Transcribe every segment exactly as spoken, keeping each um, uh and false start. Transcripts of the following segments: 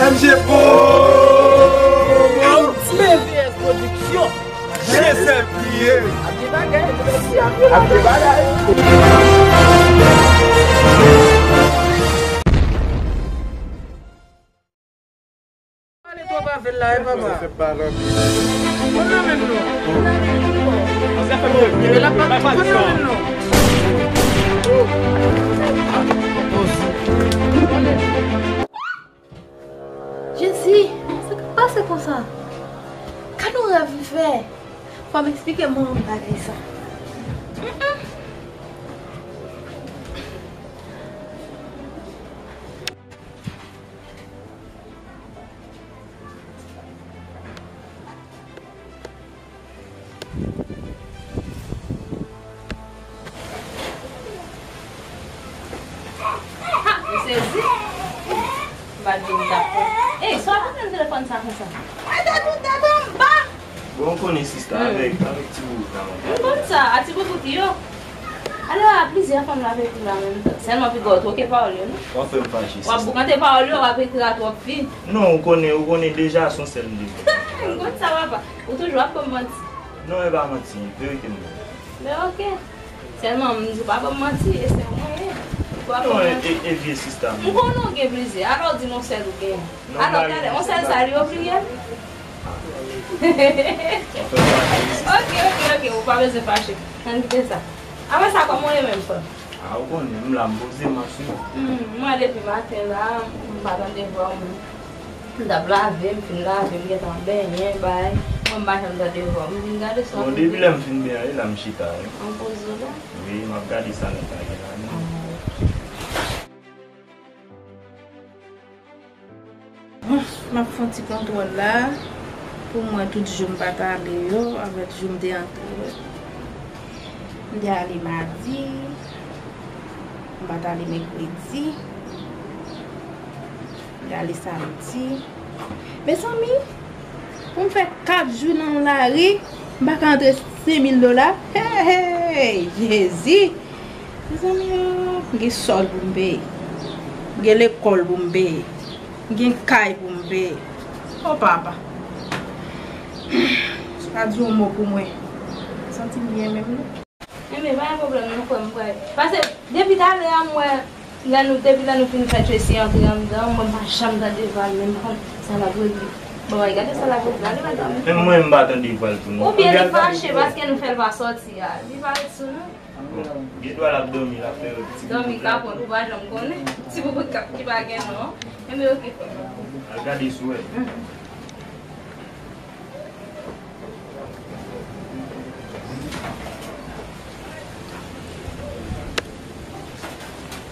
M G Pro. M V S Production. Jesèl kriye. Ap gen bagay. Ap gen bagay. Pale twòp avè l la, wi, papa. Konn nan menm non. Konn nan menm non. Jezi, sa k ap pase konsa? Gad yon rèv m fè. Fò m eksplike manman m bagay sa. Mm, mm. Ou sezi? M pa t vin dakò. Ey, sa w ap pran telefòn sa konsa? Mete tout tèt anba! Bon, ou konnen sista, avèk, avèk ti boubout la, mwen. M konn sa, a ti boubout yo. Alò, a plizyè fanm l ap ekri la menm tan. Sèlman piga w twoke pawòl yo, non? W ap fè m fache, sista. W ap boukante pawòl yo, w ap ekri a twòp fi. Non, ou konnen, ou konnen deja se yon sèl m te gen. M konn sa, papa. Ou toujou ap ban m manti. Non, e pa manti, verite m ba w. Men oke. Sèlman, m di w pa ban m manti, e se ou mwen ye. Ou pa ban m manti. Non, e, e, e vye sista m. M konnen w gen plizyè, alò w di m yon sèl ou genyen. Alò, talè, yon sèl sa li obliye? Oke, oke, oke, ou pa bezwen fache. Ann kite sa. Apre sa, kòman w ye menm, frè m? A, ou konnen, m la, m poze m ap swiv. Hmm, mwen depi maten la, m pa tande vwa w menm. M t ap lave, m fin lave, m gentan benyen, bay. Mwen m pa janm tande vwa w. M vin gade sa. Bon, depi lè m fin benyen, e la m chita, wi. An poze w la? Wi, m ap gade sa nèg la gen la menm. Ah, oke. M ap fè yon ti kontwòl la pou m wè tout jou m pa t ale yo avèk jou m te antre yo. M te ale madi, m pa t ale mèkredi, m te ale samdi. Mezanmi, pou m fè kat jou nan lari, m pa ka antre senk mil dola. Hey, hey, Jezi! Mezanmi, oh, m gen sòl pou m peye. M gen lekòl pou m peye. M gen kay pou m peye. Oh, papa. Pa di yon mo pou mwen. M santi m byen menm, non. Enben, pa gen pwoblèm, non, frè m, frè. Paske depi talè a, m wè, lè nou, depi lè nou fin fè Tracy antre anndan, mwen, m pa janm tande vwa l, menm konn sa l ap regle. Bon, gade sa l ap regle. Ale, madanm. Menm mwen, m pa tande vwa l tou, non. Oubyen li fache paske nou fè l pa sòti a. Li pa ret sou nou. Bon, gen dwa l ap dòmi, l ap fè ti boubout la. Dòmi kapon, ou pa janm konnen. Ti boubout k ap, ki pa gen non. Enben, oke, frè. Al gade si w wè. Mhm.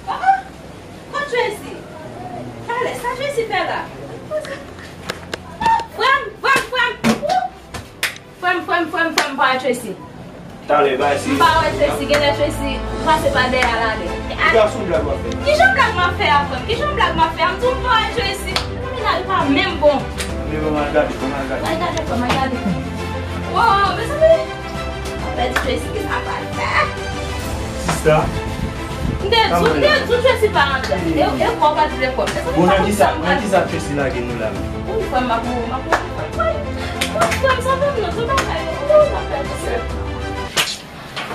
Ah, ah! Kot Tracy? Talè, sa Tracy fè la? Ah, frè m, frè m, frè m! Ouh! Frè m, frè m, frè m, frè m, m pa wè Tracy. Talè, bay si. M pa wè Tracy, genlè Tracy pase pa dèyè l ale. Ki jan blag w ap fè? Ki jan blag m ap fè a, frè m? Ki jan blag m ap fè a? M di w m pa wè Tracy. Mezanmi, la, li pa menm bon. Anben, ban m al gade, ban m al gade. Al gade, frè m, al gade. Wow, mezanmi. Mwen pèdi Tracy, ki sa m pral fè? Sista. M te di w, m te di w Tracy pa antre. E, e kwa w pa t vle kwè m. Bon, nan kisa, nan kisa Tracy lage nou la menm? Wi, frè m, m ap mouri, m ap mouri, frè m. Wi, frè m, sa fè m nan tout bagay yo. Wi, m ap pèdi sè.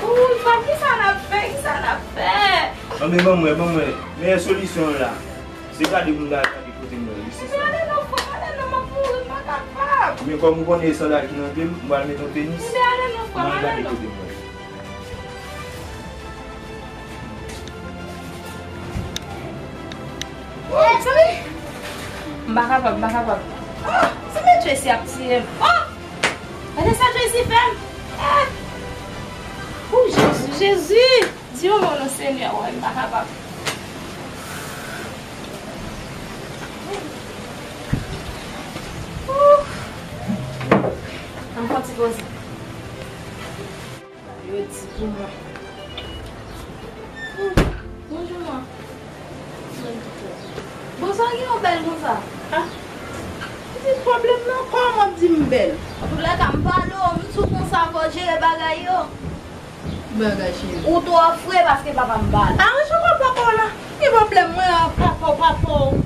Wi, frè m, kisa n ap fè? Kisa n ap fè? Anben, ban m wè, ban m wè. Meyè solisyon an la, se gade moun la, gade kote m wè, wi, se sa. Enben, ale non, frè m, ale non, m ap mouri, m pa kapab. Men kòm ou konnen e sandal ki nan pye m, m pral mete yon tenis. Enben, ale non, frè m, ale non. Mwen gade kote m wè. Oh, mezanmi! M pa kapab, m pa kapab. Oh, mezanmi, Tracy ap tiye m. Oh! Gade sa Tracy fè m! Eh! Oh, Jezi, Jezi! Di yon mo non, Senyè, woy, m pa kapab. Oh! Ann fè yon ti poze. Yo di pou mwen. Bonjou, man. Bonswa, gen yon bèl konsa. Ah. Pitit pwoblèm nan, kòman w ap di m bèl? Antoulèka, m pale w, m di w konsa, fò w jere bagay yo. Bagay, cheri. Ou twò fre paske papa m pa la. Aranje w papa w la. Ki pwoblèm mwen ak papa w, papa w?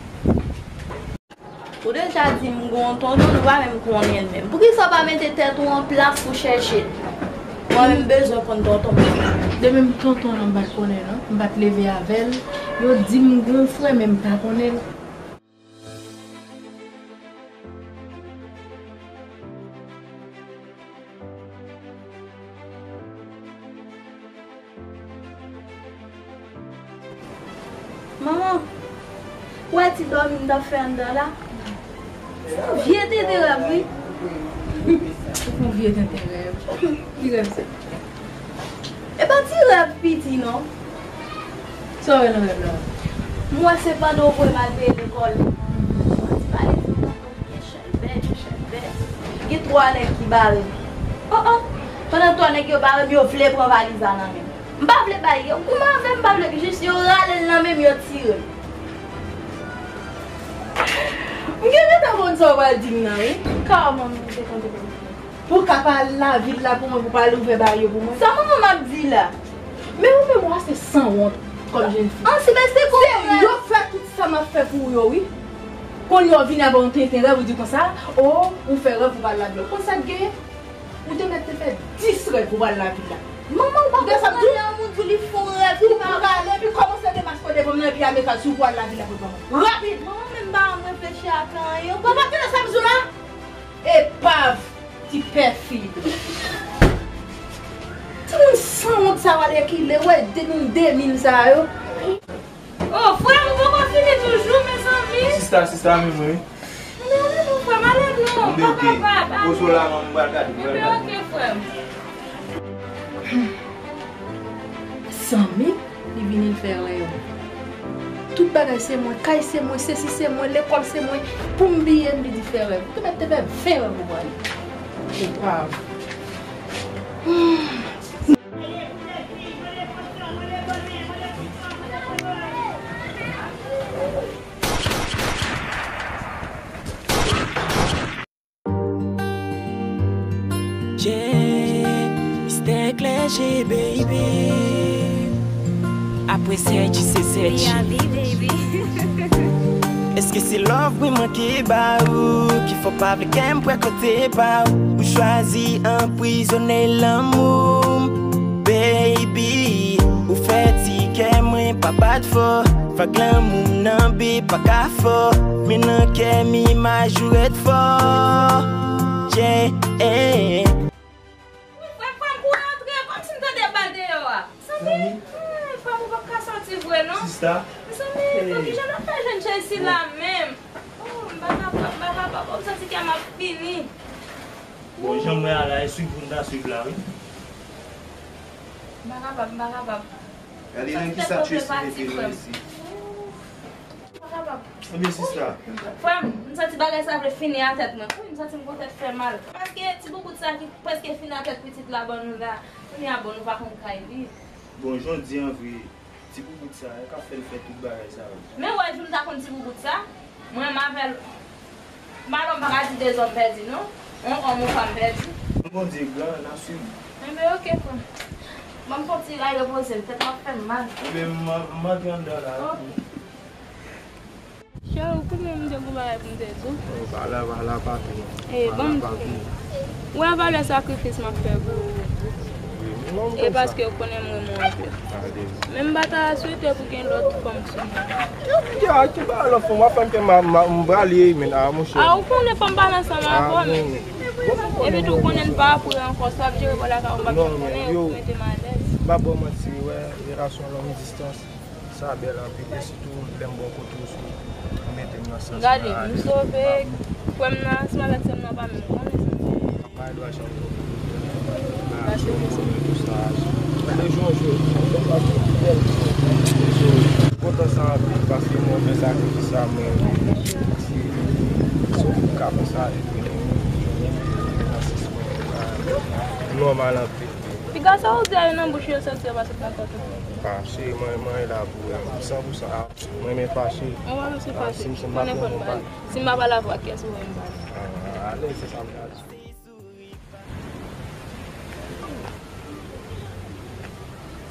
Ou deja di m gen yon tonton, nou pa menm konnen l menm. Poukisa w pa mete tèt ou an plas pou chèche l? Mwen menm bezwen konn tonton m. Demen tonton an m pa t konnen non. M pa t leve avè l. Yo di m gen yon frè, men m pa konnen l. Manman, ou wè ti dòmi m t ap fè anndan la? Se yon vye tenten rèv, wi. Ou fè yon vye tenten rèv. Ki rèv sa? E pa ti rèv piti, non. Sa w wè nan rèv la? M wè se pandan w voye m al peye lekòl. Ti pale di m tande byen chèlbè, byen chèlbè. Gen twa nèg ki bare m. Oh, oh! Pandan twa nèg yo bare m, yo vle pran valiz la nan men m. M pa vle bay yo. Kouman avè m pa vle, jis yo rale l nan men m, yo tire m. M gentan konn sa w pral di m nan, wi. Kòman m te konn te konn? Pou w ka pa al lavil la pou mwen, pou w pa al ouvè bagay yo pou mwen. Sa manman m ap di la? Men ou menm ou ase sanwont kòm jèn fi. An, si men se konprann. Se yo fè tout sa m ap fè pou ou yo, wi. Kounye a w vini avè yon tenten rèv, ou di konsa, o, ou fè rèv ou pa al lavil. Konn sa k genyen? Ou te mèt te fè dis rèv ou pa al lavil la. Manman, ou pa konprann lè yon moun di w li fè yon rèv ki pa. Ou prale, epi kòmanse demache w devan m nan, epi al met al sou ou pou al lavil la pou mwen. Rapid! Manman, men m pa janm reflechi ak anyen. Ou pa tande sa m di w la? Epav! Ti pèfid. Timoun sanwont sa w ale kilè, wè de mil, de mil sa yo. Oh, frè m, ou poko fini toujou, mezanmi. Sista, sista, men mwen. Men ale non, frè m, ale non, m pa kapab. Poze w la, non, m pral gade, m pral gade. Ebyen, oke, frè m. Zanmi, li vini, l fè rèv. Tout bagay se mwen, kay se mwen, sesi se mwen, lekòl se mwen. Pou m bliye l, li di fè rèv. Ou te mèt te fè ven rèv ou pral. Epav. Yeah, Mister Clergé, baby. Apre Sergi, se Sergi. Èske se love mwen manke ba ou ki fè w pa vle kè m pran kote pa ou? Ou chwazi anprizone lanmou m, baby. Ou fè ti kè mwen pa bat fò. Fòk lanmou m nan bi pa ka fò. Men nan kè m imaj ou ret fò. Yeah, yeah. Wi, frè m, frè m, kouri antre, kòmsi m tande bal deyò a. Zanmi, zanmi, hmm, frè m, ou p ap ka sòti vre, non. Sista. Zanmi, pou kijan n ap fè jwenn Jezi la menm? Oh, m pa kapab, m pa kapab. Oh, m santi kè m ap fini. Bon, jan m wè a la, e swiv pou n ta swiv la, wi. M pa kapab, m pa kapab. Gade nan ki sa Tracy mete nou isi. Ebyen, sista. Frè m, m santi bagay sa vle fini a tèt mwen. Wi, m santi m gon tèt fè mal. Paske ti boubout sa ki prèske fini a tèt pitit la ban nou la, kounye a bon, nou pa konn kay li. Bon, jan w di an vre, ti boubout sa, e k ap fè l fè tout bagay sa yo. Men wè, jou m ta konn ti boubout sa, mwen m avè l, m alò m pa ka di dezòm pèdi, non. On òm, on fanm pèdi. Bondye gran, n a swiv. Enben, oke, frè m. Ban m fè yon ti ray repoze m, tèt m ap fè m mal. Enben, m, m antre anndan la. Ok. Cheri, ou konnen m te gon bagay pou m te di w. Pale, pale, pa tou. E, ban m di w. Ou wè valè sakrifis m ap fè pou ou. E paske ou konnen m renmen w anpil. Men m pa ta swete pou gen lòt fanm sou mwen. Ki, ki, ki bagay lòt fanm w ap fè m fè ma, ma, m prale, men, a, monchè. A, ou konnen fò m pale ansanm avè w, men. Epi tou, ou konnen m pa apre ankò, sa ap jere bò lakay ou, m p ap janm konnen, ou mete m alèz. M pa ba w manti, wè, relasyon long distans. Sa bèl anpil, e sitou lè m bò kote w sou, ou mete m nan sans mwen ale. Gade, nou sove, frè m nan, si m avèk sè m nan pa menm konnen sa. M pa gen dwa janm konnen. M pa janm konnen tout sa. Gade jou an jou, m kontan sa anpil paske mwen fè sakrifis sa, mwen, si w ka fè sa, epi nan sans mwen, nòmal anpil. Piga sa ou di a yo nan bouch yo soti yo pase nan tèt ou. Ah, cheri, mwen, mwen la pou ou, san pou san. Ah, mwen renmen fache. Mwen pa renmen fache. Ah, si m, si m pa pran konpa. Si m pa pale avè w, ak kiyès ou renmen pale? Ah, alèz, se sa m ta di.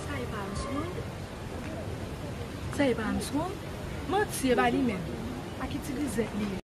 Sa e pa Armstrong? Sa e pa Armstrong? Manti, e pa li menm. Ak ki ti grizèt li ye?